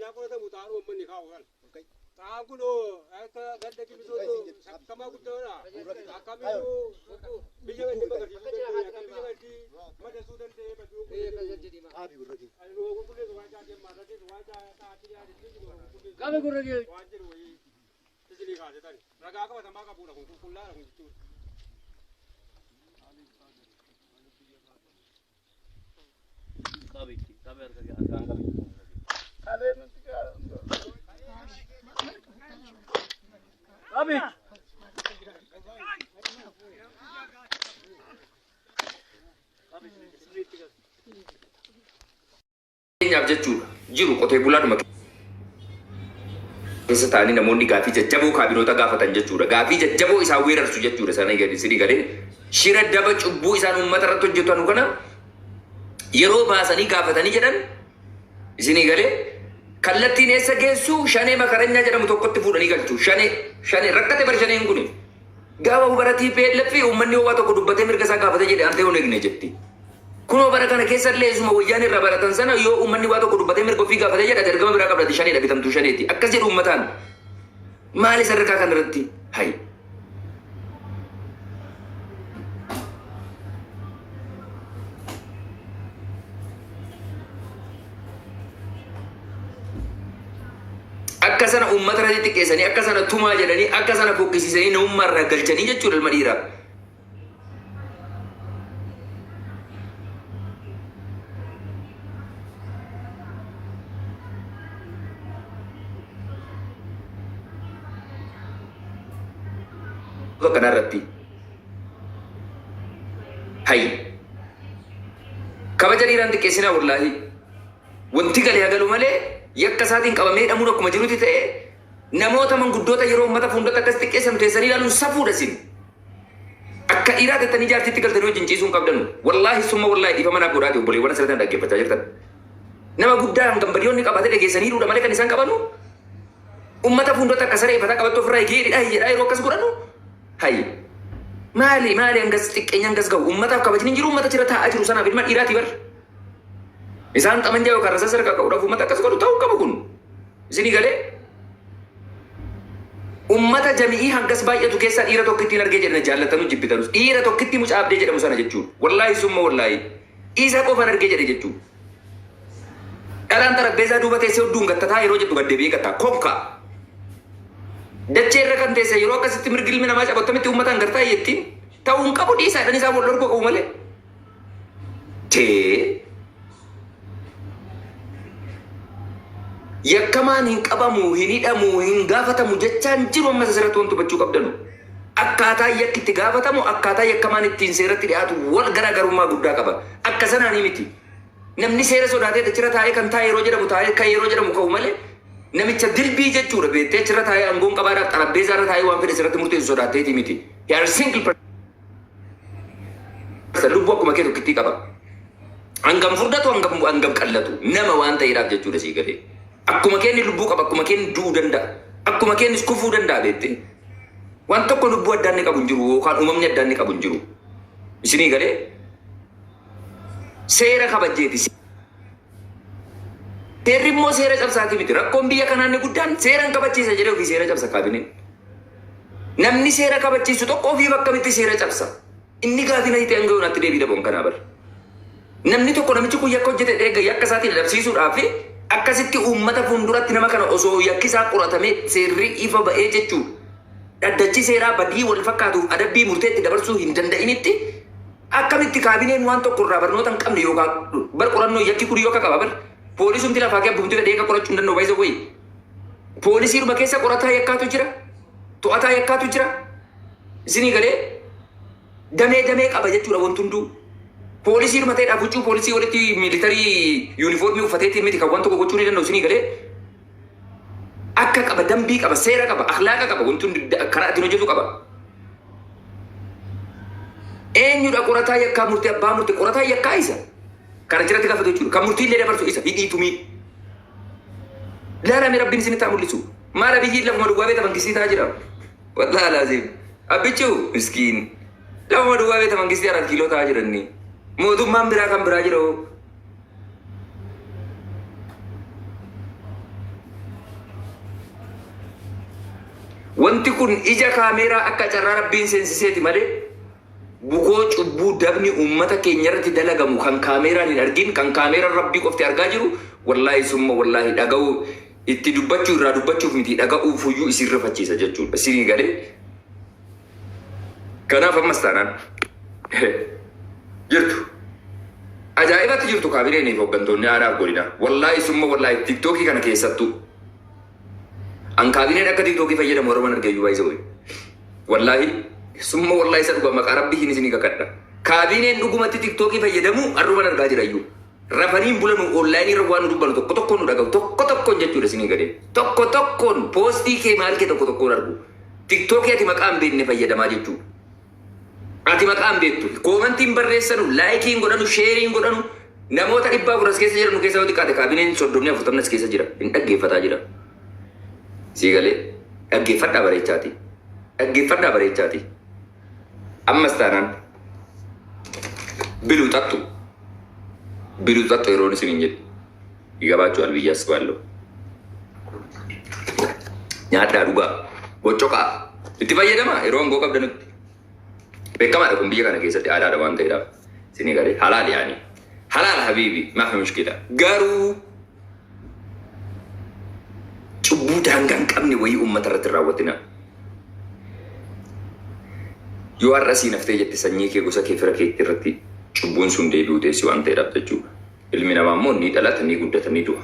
Innaa qoratamu xaaruu uummanni kaa'u kan. Xaa'aan kun akka ganda qibisootu shakkamaa guddaadha. Akkamiyyuu biyya galti bagarsiisuu danda'e, akka biyya galti madassuu danda'e baduu qulqulleessu waan caatii ammaa irratti waan caatii dhiyaate Qabe gurra kee. waan jiru wayii isinii kaase tani. Ragaa qabatamaa qabuudha kun qulqullaadha kun jechuudha. Qabitti qabe harka kee harkaan qabi. Qabi. Qabi sirriitti qabi. Fakkeenyaaf jechuudha jiru qotee bulaadhuma keessa ta'anii namoonni gaafii jajjaboo kaabinoota gaafatan jechuudha. Gaafii jajjaboo isaan weerarsu jechuudha sana gadi sidii galee shira daba cubbuu isaan uummata irratti hojjetan kana yeroo baasanii gaafatanii jedhan isinii galee kallattiin eessa geessu shanee makaranyaa jedhamu tokkotti fuudhanii galchu. Shanee shanee rakkate bar shaneen kuni. Gaafa bara TPLF uummanni ho'aa tokko dubbatee mirga isaa gaafatee jedhe antee hin eegne jetti. Kunoo bara kana keessa illee isuma wayyaan irraa baratan sana yoo uummanni waa tokko dubbatee mirga ofii gaafatee jedha ergama biraa qabdati shaneedha bitamtuu shaneeti. Akkas jedhu uummataan. Maali sadarkaa kana irratti? Hayi. Akka sana uummata irratti xiqqeessanii akka sana tumaa jedhanii akka sana fokkisiisanii namummaa irraa galchanii jechuudha ilma dhiiraa. Kana irratti. Hayi. Kabaja dhiiraan xiqqeessinaa wallaahi. Wanti gale hagalu malee yakka isaatiin qabamee hidhamuun akkuma jirutti ta'e namoota manguddoota yeroo uummata fuulduratti akkas xiqqeessan teessanii ilaaluun safuudha isin. Akka dhiiraa tettanii jaartiitti galtanii wajjin ciisuu hin qabdanu. Wallaahi summa wallaahi dhiifama naaf godhaati obboleewwan asirratti na dhaggeeffachaa jirtan. Nama guddaa hangam badiyoonni qabaatee dhageessanii hidhuudha malee kan isaan qabanu. Uummata fuulduratti akka saree ifataa qabattu ofirraa eegee hidhaa jedhaa yeroo akkas godhanu. Hayi. Maali maali hangas xiqqeenya hangas gahu uummataaf kabajni hin jiru uummata jira taa'aa jiru sanaaf ilma dhiiraati bar. Isaan xamanjaa yookaan rasaasa harkaa qabuudhaaf uummata akkas godhu ta'uu qabu kun. Isinii galee Ummata jami'ii hangas baay'atu keessaa dhiira tokkittiin argee jedhana jaallatanus jibbitanus. Dhiira tokkittii mucaa abdee jedhamu sana jechuudha. Wallaahi summa wallaahi. Isa qofan argee jedhe jechuudha. Dhalaan xarapheezaa duuba teessee hudduun gattataa yeroo jettu gad deebi'ee gattaa. Konka. Dachee irra kan teesse yeroo akkasitti mirgi ilmi namaa cabu akkamitti uummataan gartaa jettiin ta'uu hin qabu dhiisaa jedhanii isaan wal dhorkuu qabu malee. Tee. Yakkamaan hin qabamu, hin hidhamu, hin gaafatamu jechaan jiru ammas asirratti wanti hubachuu qabdanu. Akkaataa yakki itti gaafatamu, akkaataa yakkamaan ittiin seeratti dhiyaatu wal garaagarummaa guddaa qaba. Akka sanaanii miti. Namni seera sodaatee achirra taa'ee kan taa'e yeroo jedhamu taa'ee kan yeroo jedhamu ka'u malee namicha dilbii jechuudha beektee achirra taa'ee aangoon qabaadhaaf xarabbeezaa irra taa'ee waan fedhe sirratti murteessu sodaatteeti miti. He are single person. Lubbuu akkuma kee tokkittii qaba. Hangam furdatu hangam hangam qallatu nama waan ta'eedhaaf jechuudha sii galee. Akkuma keenni lubbuu qaba akkuma keenni du'uu danda'a. Akkuma keennis kufuu danda'a beektee. Waan tokko lubbuu addaa inni qabu hin jiru yookaan uumamni addaa inni qabu hin jiru. Isinii galee seera kabajjeeti. Seerri immoo seera cabsaatii miti. Rakkoon biyya kanaa inni guddaan seera hin kabachiisa jedhee ofii seera cabsa kaabineen. Namni seera kabachiisu tokko ofiif akkamitti seera cabsa? Inni gaafii natti ta'e hanga yoonaatti deebii dhabuun kanaa bara. Namni tokko namichi kun yakka hojjete eega yakka isaatiin adabsiisuudhaaf akkasitti uummata fuulduratti nama kana osoo yakki isaa qoratamee seerri ifa ba'ee jechuudha. Dhaddachi seeraa badii wal fakkaatuuf adabbii murteetti dabarsuu hin danda'initti akkamitti kaabineen waan tokko irraa barnoota hin qabne yookaan bar qorannoo yakki kun yoo akka qaba bar poolisumti lafaa kee abbumti fedhee akka qorachuu hin danda'u baay'isa wayi. Poolisiidhuma keessa qorataa yakkaatu jira. To'ataa yakkaatu jira. Isinii galee damee damee qaba jechuudha wanti hunduu. Poolisiidhuma ta'edhaaf huccuu poolisii walitti miilitarii yuunifoormii uffateetiin miti kan waan tokko gochuu ni danda'u isinii galee. Akka qaba, dambii qaba, seera qaba, akhlaaqa qaba, wanti hundi karaa ittiin hojjetu qaba. Eenyudha qorataa yakkaa murtee abbaa murtee qorataa yakkaa isa. Kana jiratti gaafatu jechuudha. Kan murtii illee dabarsu isa hidhii tumii. Ilaalame rabbiin isinitti haa mul'isu. Maal abiyyiin lafuma duwwaa beeta mangistii ta'aa jira. Wallaahi laazim. Abbichuu miskiin. Lafuma duwwaa beeta mangistii arat kiiloo ta'aa jiranni. Mootummaan biraa kan biraa jira hoo. Wanti kun ija kaameeraa akka carraa Rabbiin seensiseeti malee bukoo cubbuu dabni uummata keenya irratti dalagamu kan kaameeraan hin argin, kan kaameeraan Rabbii qofti argaa jiru, wallaahi summa wallaahi, dhaga'uu itti dubbachuu irraa dubbachuuf miti, dhaga'uuf iyyuu isin rifachiisa jechuudha. Isinii galee. Kanaaf ammas taanaan jirtu. Ajaa'ibatti jirtu kaabineenii fi hooggantoonni aanaaf godina. Wallaahi summa wallaahi, TikTokii kana keessattuu. An kaabineen akka TikTokii fayyadamu warra argeeyyuu baay'isa wayi. Wallaahi summa wallaahi, isa dhugaa maqaa Rabbii hin isinii kakadha. Kaabineen dhugumatti TikTokii fayyadamu arruman argaa jira iyyuu. Rafaniin bulanu, onlineii irra waan nu dubbanu tokko tokkoon nu dhaga'u, tokko tokkoon jechuudha isinii gadee. Tokko tokkoon postii kee maal kee tokko tokkoon argu. TikTokii ati maqaa hin beekne fayyadamaa jechuudha. Ati maqaa hin beektu. Commentiin barreessanu, likeiin godhanu, shareiin godhanu, namoota 400 as keessa jiran keessa yoo xiqqaate kaabineen 30 40 as keessa jira. Hin dhaggeeffataa jira. Sii galee, dhaggeeffadhaa bareechaati. Dhaggeeffadhaa bareechaati. Ammas taanaan biluu xaxxu. Biluu xaxxu yeroon isin hin jedhu. Gabaachuu albiyyaa asibaallo. Nyaadhaa, dhugaa. Boccoqaa. Itti fayyadama yeroo aangoo qabdanutti. Beekamaadha kun biyya kana keessatti aadaadha waan ta'eedhaaf. Isinii galee, halaal yaani. Halaal habiibi, maafi mushkila. Garuu cubbuu daangaa hin qabne wayii uummata irratti hin raawwatina. Yoo har'a siin haftee jette, sanyii kee, gosa kee, fira kee irratti cubbuun sun deebi'uu teessi waan ta'eedhaaf jechuudha. Ilmi namaa immoo ni dhalata, ni guddata, ni du'a.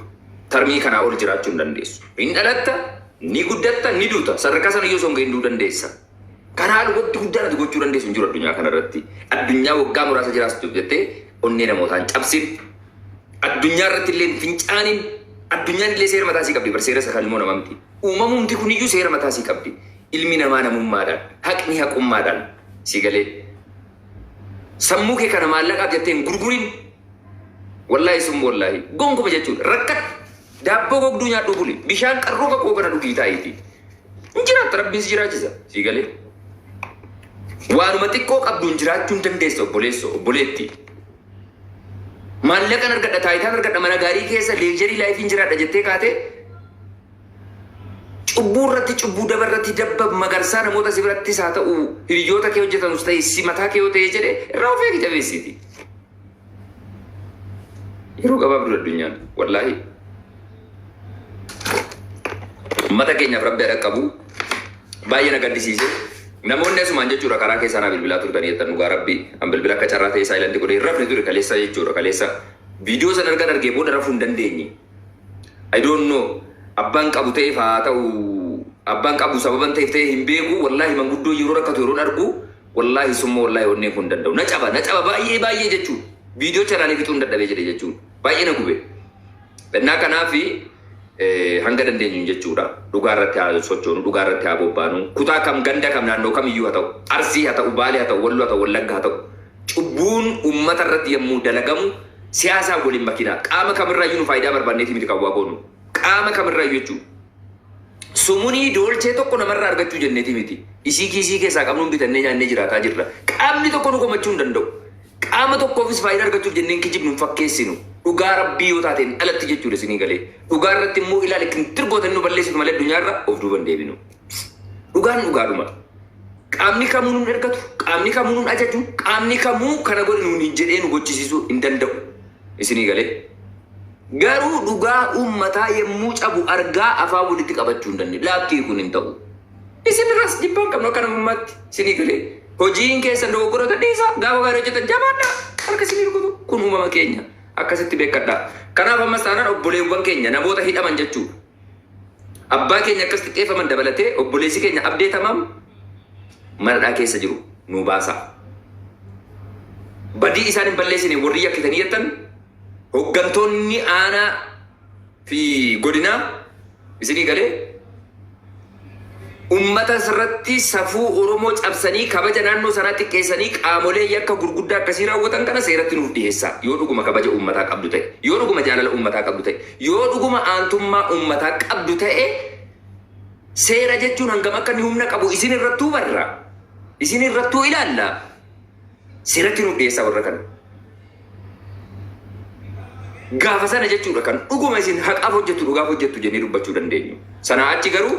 Tarmii kanaa ol jiraachuu hin dandeessu. Hin dhalatta, ni guddatta, ni duuta. Sadarkaa sana iyyuu osoo hin gahin du'uu dandeessa. Karaa wanti guddaan ati gochuu dandeessu hin jiru addunyaa kanarratti. Addunyaa waggaa muraasa jiraatuuf jettee onnee namootaan cabsin. Addunyaa irratti illee fincaanin. Addunyaan illee seera mataa isii qabdi. Bar seera isa kan ilmoo namaa miti. Uumamumti kuniyyuu seera mataa isii qabdi. Ilmi namaa namummaadhaan, haqni haqummaadhaan si galee. Sammuu kee kana maallaqaaf jettee hin gurgurin. Wallaahi sun wallaahi gonkuma jechuudha. Rakkadhu. Daabboo gogduu nyaadhu buli. Bishaan qarroo kakoo kana dhugii taa'iiti. Hin jiraatta, Rabbiin si jiraachisa. Si galee. Waanuma xiqqoo qabduun jiraachuu hin dandeessa, obboleesso, obboleetti. Maallaqan argadha, taayitaan argadha, mana gaarii keessa luxury lifeiin jiraadha jettee kaatee cubbuu irratti cubbuu, daba irratti dabba magarsaa, namoota si birattis haa ta'u, hiriyoota kee hojjetanus ta'e, si mataa kee yoo ta'e jedhe irraa of eegi, jabeessiiti. Yeroo gabaabduu addunyaan, wallaahi. Uummata keenyaaf Rabbi haa dhaqqabu. Baay'ee na gaddisiise. Namoonni asumaan jechuudha karaa keessaa naa bilbilaa turtanii jettan, dhugaa Rabbi. An bilbila akka carraa ta'e silent godhee hin rafne ture kaleessa jechuudha, kaleessa. Viidiyoo sana argan argee booda rafuu hin dandeenye. I don't know. Abbaan qabu ta'eef haa ta'u, abbaan qabu sababan ta'eef ta'e hin beeku. Wallaahi manguddoo yeroo rakkatu yeroon argu, wallaahi summa wallaahi, onneen kun danda'u. Na caba, na caba baay'ee baay'ee jechuudha. Viidiyoo chanaalee fixuu hin dadhabee jedhe jechuudha. Baay'ee na gube. Innaa kanaafi hanga dandeenyu jechuudha. Dhugaa irratti haa sochoonu, dhugaa irratti haa bobbaanu. Kutaa kam, ganda kam, naannoo kam iyyuu haa ta'u, Arsii haa ta'u, Baalee haa ta'u, Walloo haa ta'u, Wallagga haa ta'u. Cubbuun uummata irratti yommuu dalagamu siyaasaan waliin makinaa. Qaama kamirraayyuu nu faayidaa barbaanneeti miti kan waa goonu. Qaama kamirraayyuu jechuudha. Sumunii doolchee tokko namarraa argachuu jenneeti miti. Isii kiisii keessaa qabnuun bitannee nyaannee jiraataa jirra. Qaamni tokko nu komachuu hin danda'u. Qaama tokkoofis faayidaa argachuuf jenneen kijibnu hin fakkeessinu. Dhugaa Rabbii yoo taateen alatti jechuudha, isinii galee. Dhugaa irratti immoo ilaali, kintirgootanii nu balleessitu malee addunyaarra of duuba hin deebinu. Dhugaan dhugaadhuma. Qaamni kamuu nun ergatu, qaamni kamuu nun ajaju, qaamni kamuu kana godhi nuun hin jedhee nu gochisiisuu hin danda'u. Isinii galee. Garuu dhugaa uummataa yommuu cabu argaa afaan walitti qabachuu hin dandeenye. Laakkii, kun hin ta'u. Isin irraas jibbaan qabnu akka namummaatti, isinii galee. Hojiin keessan dogoggoroota dhiisaa, gaafa gaarii hojjetan jabaadhaa, harka isinii rukutu, kun uumama keenya akkasitti beekadhaa. Kanaaf ammas taanaan obboleewwan keenya namoota hidhaman jechuudha. Abbaa keenya akkas xiqqeeffaman dabalatee obboleessi keenya Abdee Tamaam manadhaa keessa jiru nuu baasaa. Badii isaan hin balleessine warri yakkitanii jettan, hooggantoonni aanaa fi godinaa, isinii galee, ummata irratti safuu Oromoo cabsanii, kabaja naannoo sanaa xiqqeessanii, qaamolee yakka gurguddaa akkasii raawwatan kana seeratti nuuf dhiyeessaa. Yoo dhuguma kabaja uummataa qabdu ta'e, yoo dhuguma jaalala uummataa qabdu ta'e, yoo dhuguma aantummaa uummataa qabdu ta'e, seera jechuun hangam akka inni humna qabu isin irrattuu barra. Isin irrattuu ilaalla. Seeratti nuuf dhiyeessaa warra kana. Gaafa sana jechuudha kan dhuguma isin haqaaf hojjettu, dhugaaf hojjettu jennee dubbachuu dandeenyu. Sanaa achi garuu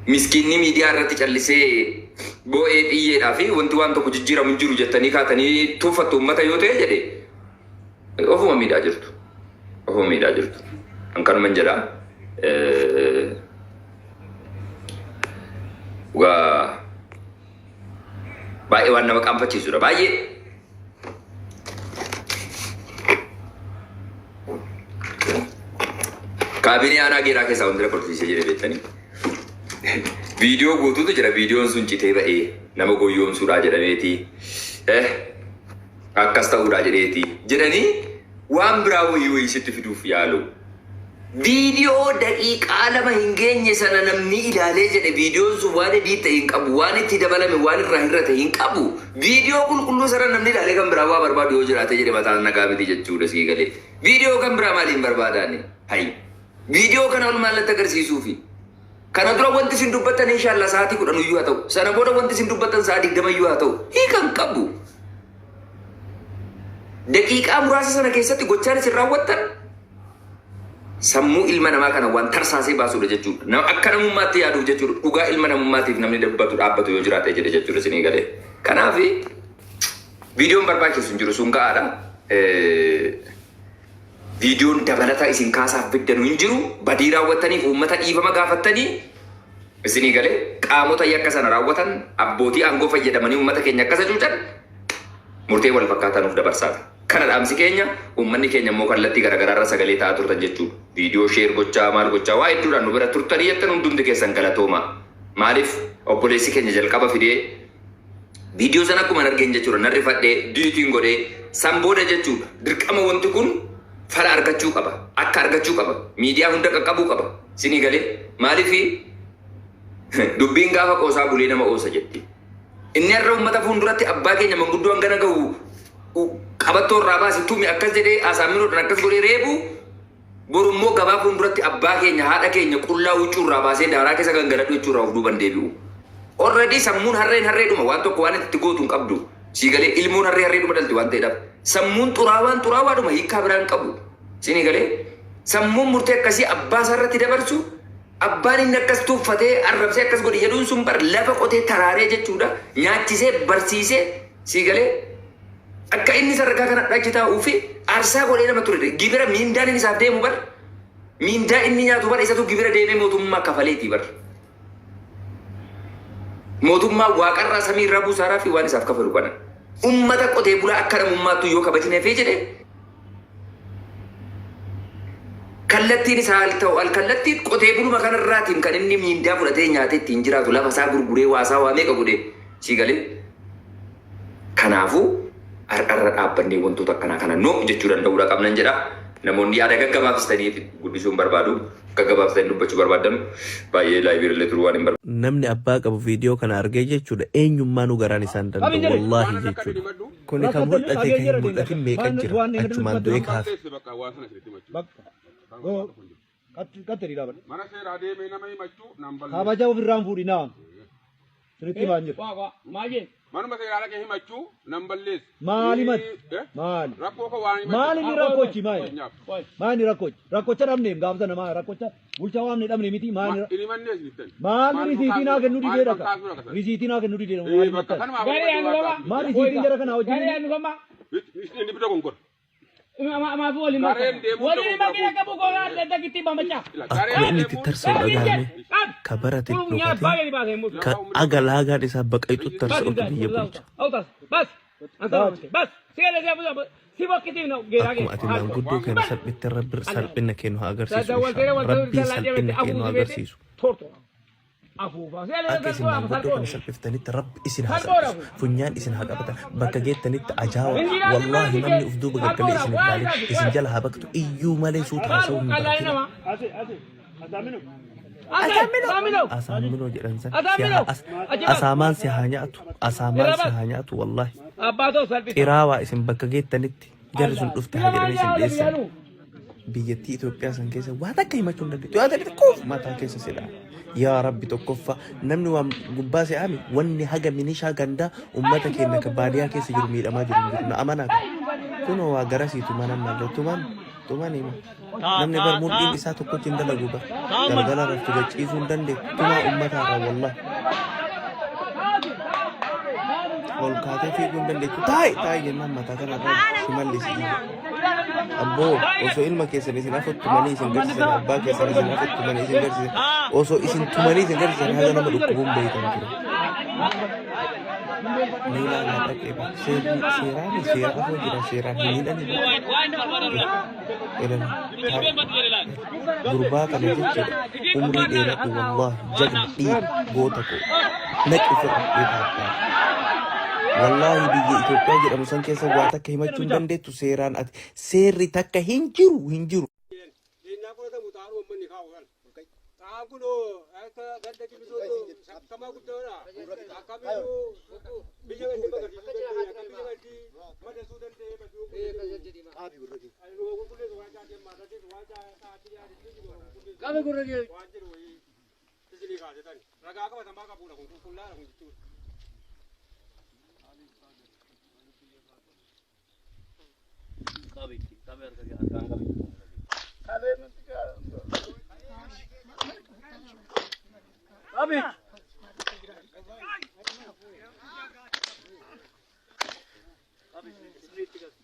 Miskiinni miidiyaa irratti callisee boo'ee xiyyeedhaa fi wanti waan tokko jijjiiramu hin jiru jettanii kaatanii tuuffattu uummata yoo ta'e jedhe ofuma miidhaa jirtu. Ofuma miidhaa jirtu. An kanuman jedha. Dhugaa baay'ee waan nama qaanfachiisudha. Baay'ee. Kaabinee aanaa geeraa keessaa wanti na kolfisiisee jedhe beektanii. Viidiyoo guutuutu jira. Viidiyoon sun citee ba'ee nama goyyoomsuudhaa jedhameeti. Akkas ta'uudhaa jedheeti. Jedhanii waan biraa wayii wayii sitti fiduuf yaalu. Viidiyoo daqiiqaa 2 hin geenye sana namni ilaalee jedhe viidiyoon sun waan ediit ta'e hin qabu, waan itti dabalame, waan irraa hir'ate hin qabu. Viidiyoo qulqulluu sana namni ilaalee kan biraa waa barbaadu yoo jiraate jedhe mataan nagaa miti jechuudha sii galee. Viidiyoo kan biraa maaliin barbaadaani? Hayi. Viidiyoo kana ol maal natti agarsiisuufi? Kana dura wanti isin dubbattan inshallah sa'aatii 10 iyyuu haa ta'u. Sana booda wanti isin dubbattan sa'a 20 iyyuu haa ta'u. Hiika hin qabu. Daqiiqaa muraasa sana keessatti gochaan isin raawwattan sammuu ilma namaa kana waan tarsaasee baasuudha jechuudha. Nama akka namummaatti yaaduuf jechuudha. Dhugaa ilma namummaatiif namni dubbatu dhaabbatu yoo jiraate jedhe jechuudha isinii galee. Kanaaf viidiyoon barbaachisu hin jiru sun ga'aadha. Viidiyoon dabalataa isin kaasaaf fiddanu hin jiru. Badii raawwattaniif uummata dhiifama gaafattanii isinii galee qaamota yakka sana raawwatan abbootii aangoo fayyadamanii uummata keenya akka hacuucan murtee wal fakkaataa nuuf dabarsaa. Kana dhaamsi keenya uummanni keenya immoo kallattii garaagaraa irra sagalee ta'aa turtan jechuudha. Viidiyoo share gochaa maal gochaa waa hedduudhaan nu bira turtanii jettan hundumti keessan galatooma. Maaliif obboleessi keenya jalqaba fidee viidiyoo sana akkuma argeen jechuudha nan rifadhee diitiin godhee san booda jechuudha dirqama wanti kun fala argachuu qaba akka argachuu qaba miidiyaa hunda qaqqabuu qaba sinii galee maaliif dubbiin gaafa qoosaa bulee nama oosa jetti. Inni har'a uummata fuulduratti abbaa keenya manguddoo hangana gahu qabattoo irraa baasi tumi akkas jedhee asaaminoodhaan akkas godhee reebu boru immoo gabaa fuulduratti abbaa keenya haadha keenya qullaa huccuu irraa baasee daaraa keessa gangaladhu jechuu irraa of duuban deebi'u. Already sammuun harreen harreedhuma waan tokko waan itti gootu hin qabdu. Sii galee ilmoon harree harreedhuma dhalti waan ta'eedhaaf. Sammuun xuraawaan xuraawaadhuma hiikkaa biraa hin qabu. Siinii galee sammuun murtee akkasii abbaa isaa irratti dabarsu Abbaan inni akkas tuuffatee arrabsee akkas godhi jedhuun sun bar lafa qotee taraaree jechuudha. Nyaachisee barsiisee sii galee akka inni sadarkaa kana achi taa'uu fi aarsaa godhee nama ture. Gibira miindaan inni isaaf deemu bar miindaa inni nyaatu bar isatu gibira deemee mootummaa kafaleeti bar. Mootummaa waaqarraa samiirraa buusaaraa fi waan isaaf kafalu kana. Ummata qotee bulaa akka namummaattu yoo kabajnee fi jedhe Kallattiin isaa al ta'u al kallattiin qotee buluma kanarraatiin kan inni miindaa fudhatee nyaatee ittiin jiraatu lafa isaa gurguree waasaa waa meeqa godhee sii galee. Kanaafuu har'arra dhaabbannee wantoota akkanaa kana no jechuu danda'uudha qabnan jedha. Namoonni yaada gaggabaabsitanii guddisuu hin barbaadu. Gaggabaabsitanii dubbachuu barbaaddan baay'ee laayivii irra turuu waan hin barbaadu. Namni abbaa qabu viidiyoo kana argee jechuudha eenyummaanuu garaan isaan danda'u wallaahi jechuudha. Kuni kan mul'ate kan hin mul'atin meeqa jira achumaan du'ee ka hafe. Mana seeraa deemee nama himachuu nan balleessa. Kabaja ofirraa hin fuudhinaa. Sirriitti himaan jira. Manuma seeraa dhaqee himachuu nan balleessa. Maali mati? Eh? Maali? Rakkoo koo waan himachuu. Maali inni rakkochi maali? Fakkeenyaaf. Maali rakkochi? Rakkocha dhabneem gaafa sana maali rakkocha bulchaa waamne dhabne miti maali? Hin himannees jettan. Maali risiitii naa kennuu didee dhaka? Maal kaasuu dhaka? Risiitii naa kennuu didee Eh, maali bakka mattan? kanumaaf Garee anu gama. Maali risiitiin jara kanaa Garee wajjin? anu gama. Inni bita gongora. Maafu waliin Gareen makana. deemuu Waliin tokko makina qabu gogaa adda adda kitti bamacha. Akkuma inni itti tarsa'u dhagahame ka barate dhokate ka aga laagaan isaa baqayxu tarsa'utu biyya bulcha. Akkuma ati maanguddoo keenya salphitte Rabbi salphina kee nu haa agarsiisu inshaallah. Rabbiin salphina kee nu haa agarsiisu. Akka isin maanguddoo kana salphiftanitti Rabbi isin haa salphisu. Funyaan isin haa qabatan. Bakka geettanitti ajaawa. Wallaahi namni uf duuba gargalee isin hin laalin. Isin jala haa baqatu. Iyyuu malee suuta haasa'uu hin baratina. Asaaminoo jedhan san. Si haa as- Asaamaan si haa nyaatu. Asaamaan si haa nyaatu wallaahi. Xiraawaa isin bakka geettanitti jarri sun dhufte haa jedhanii isin dheessan. Biyyattii Itoophiyaa san keessa waa takka himachuu hin dandeettu. Yoo ta'e xiqqoof mataa keessa si dha'a. Yaa Rabbi tokkoffaa namni waan gubbaa se'aami wanni haga minishaa gandaa uummata keenya ka baadiyaa keessa jiru miidhamaa jiru hin jiru. Na amanaa kana. Kunoo waa garasiitu mana mallee tumaan Tumanii ma namni bar mudhiin isaa tokkochi hin dalagu bar galgala raftu gachiisuu hin dandeettu tumaa ummataarra wallahi. Ol kaatee fiiguu hin dandeettu taa'i taa'i jennaan mataa kanarraa shimallis dhiiga. Abboo osoo ilma keessan isin afur tumanii isin garsiisan abbaa keessan isin afur tumanii isin garsiisan osoo isin tumanii isin garsiisan haga nama dhukkubuun beektan ture. Mee ilaalaa dhaqee bara seerri seeraan seera afoo jira seeraan hin hidhani bara. Jedhan gurbaa kana jechuudha umrii dheeradhu wallaahi jagna dhiira goota koo naqi ofirra eegaa wallaahi biyya Itoophiyaa jedhamu san keessa waa takka himachuu hin dandeettu seeraan ati seerri takka hin jiru hin jiru. Diinaa qoratamu xaaruu uummanni kaa'u kan. Xaan kunoo akka ganda cimisuutu shakkamaa guddaadha. Akkamiyyuu biyya gadi agarsiisuu danda'e akka biyya gadi madassuu danda'e baduu. Qabi gurra kee. Waan jiru wayii isinii kaasetan ragaa qabatamaa qabuudha kun qulqullaadha kun jechuudha. Qabi qabi harka kee harkaan qabi. Qabi. Qabi sirriitti qabi.